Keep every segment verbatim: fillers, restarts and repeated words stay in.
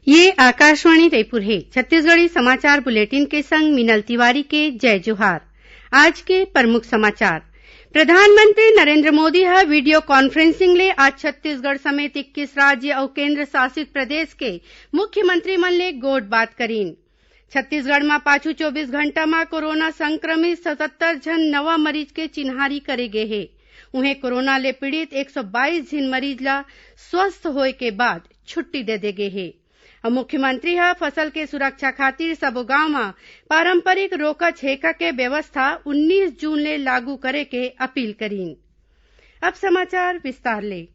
ये आकाशवाणी रायपुर हे। छत्तीसगढ़ी समाचार बुलेटिन के संग मीनल तिवारी के जय जोहार। आज के प्रमुख समाचार। प्रधानमंत्री नरेंद्र मोदी ह वीडियो कॉन्फ्रेंसिंग ले आज छत्तीसगढ़ समेत इक्कीस राज्य अउ केंद्र शासित प्रदेश के मुख्यमंत्री मन ले गोठ बात करीन। छत्तीसगढ़ म पाछू चौबीस घंटा म कोरोना संक्रमित सतहत्तर झन नवा मरीज के चिन्हारी करे गे हे। उहें, कोरोना ले पीड़ित एक सौ बाईस झिन मरीज ल स्वस्थ होए के बाद छुट्टी दे दे गे हे। अउ मुख्यमंत्री ह फसल के सुरक्षा खातिर सबो गांव म पारंपरिक रोका छेका के व्यवस्था उन्नीस जून ले लागू करे के अपील करीन। अब समाचार विस्तार ले।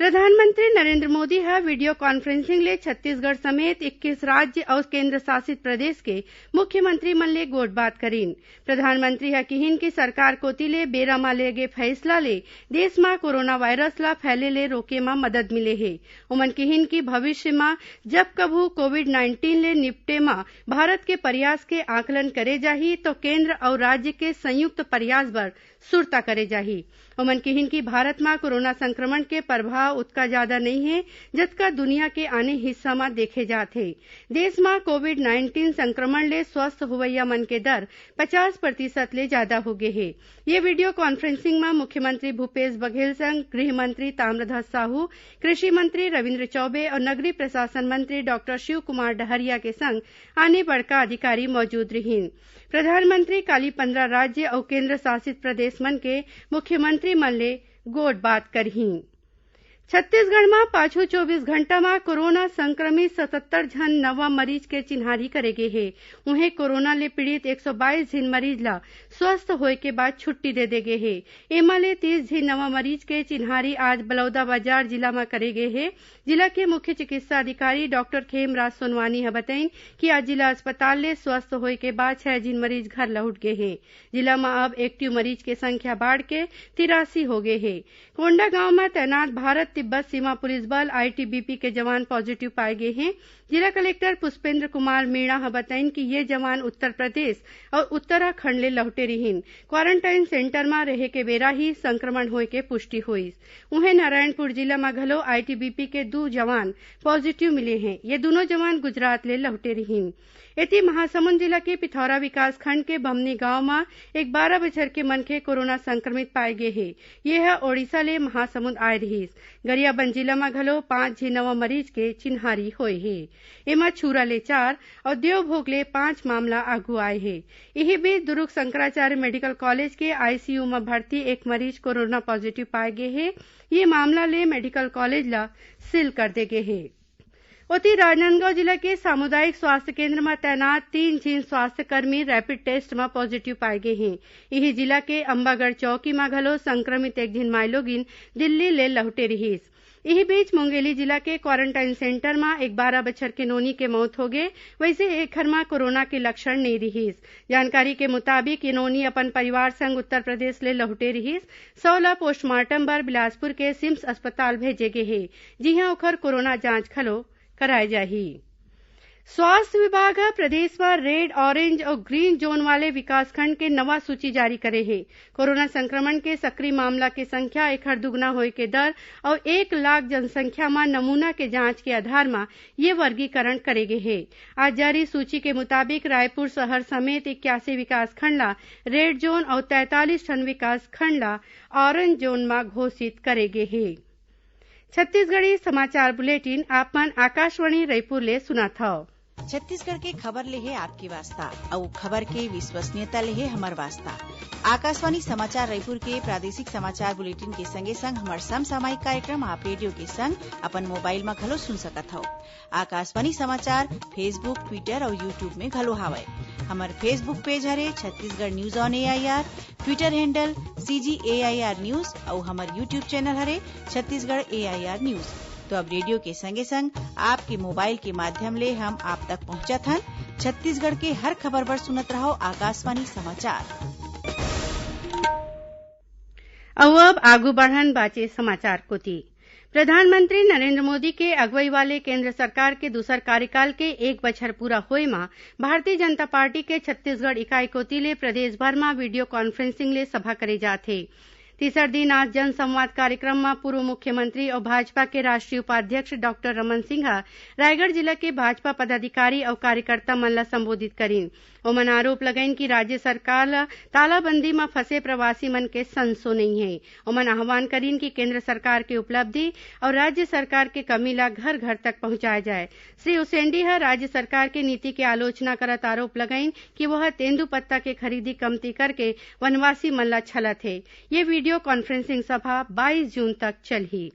प्रधानमंत्री नरेंद्र मोदी ह वीडियो कॉन्फ्रेंसिंग ले छत्तीसगढ़ समेत इक्कीस राज्य अउ केंद्र शासित प्रदेश के मुख्यमंत्री मन ले गोठ बात करीन। प्रधानमंत्री ह किहिन कि सरकार कोति ले बेरा म ले गे फैसला ले देश म कोरोना वायरस ल फैले ले रोके म मदद मिले हे। ओमन किहिन कि भविष्य म जब कभू कोविड नाइन्टीन ले निपटे म भारत के प्रयास के आकलन करे जाही, तो केंद्र अउ राज्य के संयुक्त प्रयास बर सुरता करे जाही। ओमन किहिन कि भारत म कोरोना संक्रमण के प्रभाव ओतका जादा नइ हे, जतका दुनिया के आने हिस्सा म देखे जात हे। देश म कोविड नाइन्टीन संक्रमण ले स्वस्थ होवइया मन के दर पचास प्रतिशत ले जादा हो गे हे। ये वीडियो कॉन्फ्रेंसिंग म मुख्यमंत्री भूपेश बघेल संग गृह मंत्री ताम्रध्वज साहू, कृषि मंत्री रविंद्र चौबे अउ नगरीय प्रशासन मंत्री डॉक्टर शिव कुमार डहरिया के संग आने बड़का अधिकारी मौजूद रिहीन। प्रधानमंत्री काली पंद्रह राज्य अउ केंद्र शासित प्रदेश मन के मुख्यमंत्री मन ले गोठ बात करहीं। छत्तीसगढ़ म पाछू चौबीस घंटा म कोरोना संक्रमित सतहत्तर झन नवा मरीज के चिन्हारी करे गे हे। उहें, कोरोना ले पीड़ित एक सौ बाईस झिन मरीज ल स्वस्थ होए के बाद छुट्टी दे दे गे हे। एमा ले तीस झिन नवा मरीज के चिन्हारी आज बलौदाबाजार जिला म करे गे हे। जिला के मुख्य चिकित्सा अधिकारी डॉक्टर खेमराज सोनवानी ह बतइन कि आज जिला अस्पताल ले स्वस्थ होए के बाद छह झिन मरीज घर लहुट गे हे। जिला म अब एक्टिव मरीज के संख्या बाढ़ के तिरासी हो गे हे। कोंडागांव म तैनात भारत तिब्बत सीमा पुलिस बल, आईटीबीपी, के जवान पॉजिटिव पाए गे हे। जिला कलेक्टर पुष्पेंद्र कुमार मीणा ह बतइन कि ये जवान उत्तर प्रदेश अउ उत्तराखंड ले लहुटे रिहीन। क्वारंटाइन सेंटर म रहे के बेरा ही संक्रमण होए के पुष्टि होइस। उहें, नारायणपुर जिला म घलो आईटीबीपी के दू जवान पॉजिटिव मिले हें। ये दूनों जवान गुजरात ले लहुटे रिहीन। एती, महासमुंद जिला के पिथौरा विकासखंड के बमनी गांव म एक बारह बछर के मनखे कोरोना संक्रमित पाए गे हे। ये ह ओडिशा ले महासमुंद आए रिहीस। गरियाबंद जिला म घलो पांच झी नवा मरीज के चिन्हारी होए हे। एमा छुरा ले चार अउ देवभोग ले पांच मामला आघू आए हे। इही बीच, दुर्ग शंकराचार्य मेडिकल कॉलेज के आईसीयू म भर्ती एक मरीज कोरोना पॉजिटिव पाए गे हे। ये मामला ले मेडिकल कॉलेज ल सील कर दे गे हे। ओती, राजनांदगांव जिला के सामुदायिक स्वास्थ्य केंद्र म तैनात तीन झिन स्वास्थ्य कर्मी रैपिड टेस्ट म पॉजिटिव पाए गे हें। इही जिला के अंबागढ़ चौकी म घलो संक्रमित एक झिन माईलोगिन दिल्ली ले लहुटे रिहीस। इही बीच, मुंगेली जिला के क्वारंटाइन सेंटर म एक बारह बछर के नोनी के मौत हो गे, वइसे एखर म कोरोना के लक्षण नइ रिहीस। जानकारी के मुताबिक, ये नोनी अपन परिवार संग उत्तर प्रदेश ले लहुटे रिहीस। शव ल पोस्टमार्टम बर बिलासपुर के सिम्स अस्पताल भेजे गे हे, जिहां ओखर कोरोना जांच घलो कराए जाही। स्वास्थ्य विभाग ह प्रदेश म रेड, ऑरेंज अउ ग्रीन जोन वाले विकासखंड के नवा सूची जारी करे हे। कोरोना संक्रमण के सक्रिय मामला के संख्या एखर दुगुना होए के दर अउ एक लाख जनसंख्या म नमूना के जांच के आधार म ये वर्गीकरण करे गे हे। आज जारी सूची के मुताबिक, रायपुर शहर समेत इक्यासी विकासखंड ला रेड जोन अउ तैंतालीस ठन विकासखंड ला ऑरेंज जोन म घोषित करे गे हे। छत्तीसगढ़ी समाचार बुलेटिन आप मन आकाशवाणी रायपुर ले सुनत हव। छत्तीसगढ़ के खबर ले हे आपके वास्ता, अउ खबर के विश्वसनीयता ले हे हमर वास्ता। आकाशवाणी समाचार रायपुर के प्रादेशिक समाचार बुलेटिन के संगे संग हमर समसामयिक कार्यक्रम आप रेडियो के संग अपन मोबाइल म घलो सुन सकत हव। आकाशवाणी समाचार Facebook, Twitter अउ YouTube में घलो हावय। हमर Facebook पेज हरे Chhattisgarh news on AIR, Twitter handle CG AIR news अउ हमर YouTube चैनल हरे छत्तीसगढ़ एआईआर न्यूज। तो अब रेडियो के संगे संग आपके मोबाइल के माध्यम ले हम आप तक पहुंचत हन। छत्तीसगढ़ के हर खबर बर सुनत रहव आकाशवाणी समाचार। अउ अब आगू बढ़न बाचे समाचार कोति। प्रधानमंत्री नरेंद्र मोदी के अगुवई वाले केंद्र सरकार के दूसर कार्यकाल के एक बछर पूरा होए म भारतीय जनता पार्टी के छत्तीसगढ़ इकाई कोति ले प्रदेश भर म वीडियो कॉन्फ्रेंसिंग ले सभा करे जात हे। तीसर दिन आज जनसंवाद कार्यक्रम म पूर्व मुख्यमंत्री अउ भाजपा के राष्ट्रीय उपाध्यक्ष डॉक्टर रमन सिंह ह रायगढ़ जिला के भाजपा पदाधिकारी अउ कार्यकर्ता मन ल संबोधित करिन। ओमन आरोप लगाइन कि राज्य सरकार ल तालाबंदी म फंसे प्रवासी मन के संसो नइ हे। ओमन आह्वान करिन कि केंद्र सरकार के उपलब्धि अउ राज्य सरकार के कमी ल घर-घर तक पहुंचाए जाए। श्री उसेंडी ह राज्य सरकार के नीति के आलोचना करत आरोप लगाइन कि वह तेंदूपत्ता के खरीदी कमती करके वनवासी मन ल छलत हे। ये वीडियो कॉन्फ्रेंसिंग सभा बाईस जून तक चलही।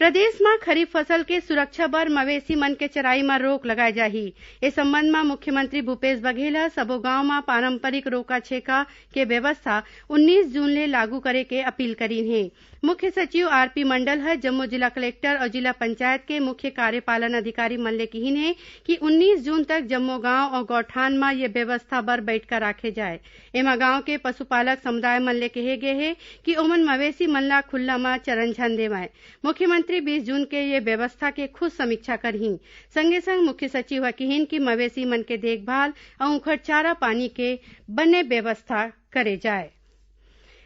प्रदेश म खरीफ फसल के सुरक्षा बर मवेशी मन के चराई म रोक लगाए जाही। ए संबंध म मुख्यमंत्री भूपेश बघेल ह सबो गांव म पारंपरिक रोका छेका के व्यवस्था उन्नीस जून ले लागू करे के अपील करीन हे। मुख्य सचिव आरपी मंडल ह जम्मो जिला कलेक्टर अउ जिला पंचायत के मुख्य कार्यपालन अधिकारी मन ले किहीन हे कि उन्नीस जून तक जम्मो गांव अउ गौठान म ये व्यवस्था बर बैठका राखे जाए। एमा गांव के पशुपालक समुदाय मन ले कहे गे हे कि ओमन मवेशी मन ला खुल्ला म चरन झन देवय। मुख्यमंत्री बीस जून के ये व्यवस्था के खुद समीक्षा करही। संगे संग मुख्य सचिव ह किहीन कि मवेशी मन के देखभाल अउ उंखर चारा पानी के बने व्यवस्था करे जाए।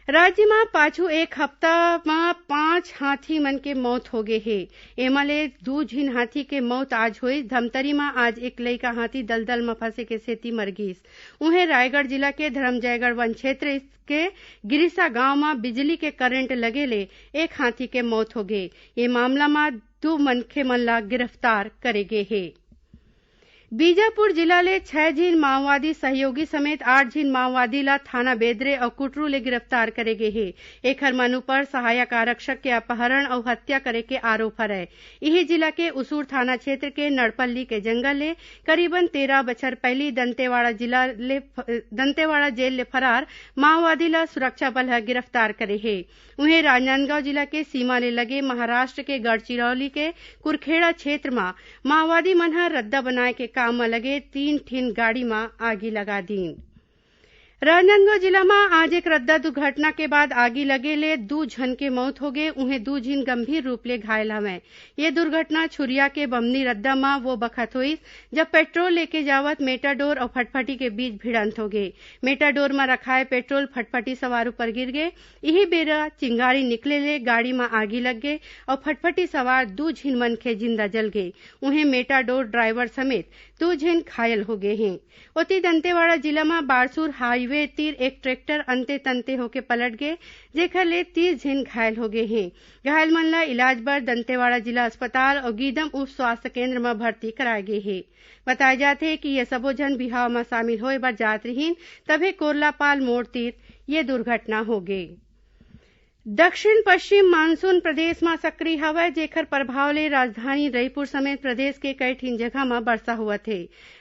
राज्य म पाछू एक हफ्ता म पांच हाथी मन के मौत हो गे हे। एमा ले दू झिन हाथी के मौत आज होइस। धमतरी म आज एक लइका हाथी दलदल म फंसे के सेती मर गिस। उहें, रायगढ़ जिला के धरमजयगढ़ वन क्षेत्र के गिरिसा गांव म बिजली के करंट लगे ले एक हाथी के मौत हो गे। ये मामला म दू मनखे मन ला गिरफ्तार करे गे हे। बीजापुर जिला ले छह झिन माओवादी सहयोगी समेत आठ झिन माओवादी ला थाना बेदरे अउ कुटरू ले गिरफ्तार करे गे हे। एखर मन ऊपर सहायक आरक्षक के अपहरण अउ हत्या करे के आरोप हरय। इही जिला के उसूर थाना क्षेत्र के नड़पल्ली के जंगल ले करीबन तेरह बछर पहिली दंतेवाड़ा जिला ले फ-, दंतेवाड़ा जेल ले फरार माओवादी ला सुरक्षा बल ह गिरफ्तार करे हे। उहें, राजनांदगांव जिला के सीमा ले लगे महाराष्ट्र के गढ़चिरौली के कुरखेड़ा क्षेत्र म माओवादी मन ह रद्दा बनाए के काम म लगे तीन ठिन गाड़ी म आगी लगा दीन। राजनांदगांव जिला म आज एक रद्दा दुर्घटना के बाद आगी लगे ले दू झन के मौत हो गे, उहें दू झिन गंभीर रूप ले घायल हवंय। ये दुर्घटना छुरिया के बमनी रद्दा म वो बखत होइस, जब पेट्रोल लेके जावत मेटाडोर अउ फटफटी के बीच भिड़ंत हो गे। मेटाडोर म रखाए पेट्रोल फटफटी सवार ऊपर गिर गे। इही बेरा चिंगारी निकले ले गाड़ी म आगी लग गे अउ फटफटी सवार दू झिन मनखे जिंदा जल गे। उहें, मेटाडोर ड्राइवर समेत दू झिन घायल हो गे हें। ओती, दंतेवाड़ा जिला म बारसूर हाईवे तीर एक ट्रैक्टर अंते तंते होके पलट गे, जेखर ले तीस झिन घायल हो गे हें। घायल मन ल इलाज बर दंतेवाड़ा जिला अस्पताल अउ गीदम उप स्वास्थ्य केंद्र म भर्ती कराए गे हे। बताए जाथे कि ये सबो झन बिहाव म शामिल होए बर जात रिहीन, तभे कोरलापाल मोड़ तीर ये दुर्घटना हो गे। दक्षिण पश्चिम मानसून प्रदेश म सक्रिय हवय, जेखर प्रभाव ले राजधानी रईपुर समेत प्रदेश के कई ठिन जगह म बरसा होवत हे।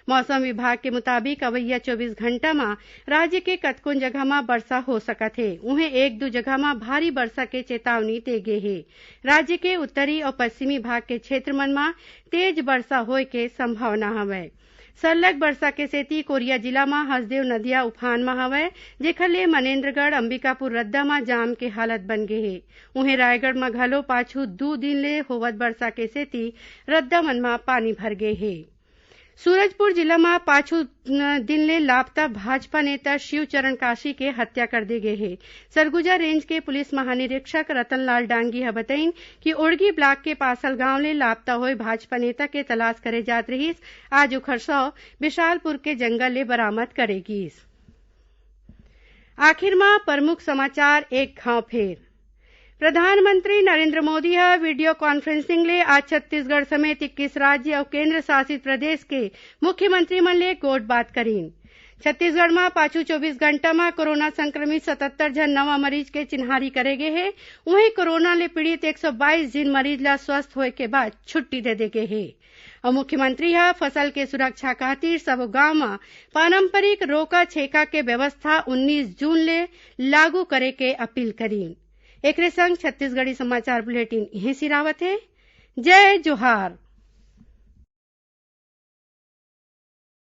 मौसम विभाग के मुताबिक अवइया चौबीस घंटा म राज्य के कतकोन जगह म बरसा हो सकत हे। उहें, एक दू जगह म भारी बरसा के चेतावनी दे गे हे। राज्य के उत्तरी अउ पश्चिमी भाग के क्षेत्र मन म तेज बरसा होय के संभावना हवय। सरलग बरसा के सेती कोरिया जिला म हसदेव नदिया उफान म हवय, जेखर ले मनेन्द्रगढ़ अंबिकापुर रद्दा म जाम के हालत बन गे हे। उहें, रायगढ़ म घलो पाछू दू दिन ले होवत बरसा के सेती रद्दा मन म पानी भर गे हे। सूरजपुर जिला म पाछू दिन ले लापता भाजपा नेता शिवचरण काशी के हत्या कर दे गे हे। सरगुजा रेंज के पुलिस महानिरीक्षक रतनलाल डांगी ह बतइन कि ओड़गी ब्लॉक के पासल गांव ले लापता होए भाजपा नेता के तलाश करे जात रिहिस। आज ओखर शव विशालपुर के जंगल ले बरामद करे गिस। आखिर म प्रमुख समाचार एक घांव फेर। प्रधानमंत्री नरेंद्र मोदी ह वीडियो कॉन्फ्रेंसिंग ले आज छत्तीसगढ़ समेत इक्कीस राज्य अउ केंद्र शासित प्रदेश के मुख्यमंत्री मन ले गोठ बात करीन। छत्तीसगढ़ म पाछू चौबीस घंटा म कोरोना संक्रमित सतहत्तर झन नवा मरीज के चिन्हारी करे गे हे। उहें, कोरोना ले पीड़ित एक सौ बाईस झिन मरीज ल स्वस्थ होए के बाद छुट्टी दे दे गे हे। अउ मुख्यमंत्री ह फसल के सुरक्षा खातिर सबो गांव म पारंपरिक रोका छेका के व्यवस्था उन्नीस जून ले लागू करे के अपील करीन। एकरे संग छत्तीसगढ़ी समाचार बुलेटिन इहें सिरावत हे। जय जोहार।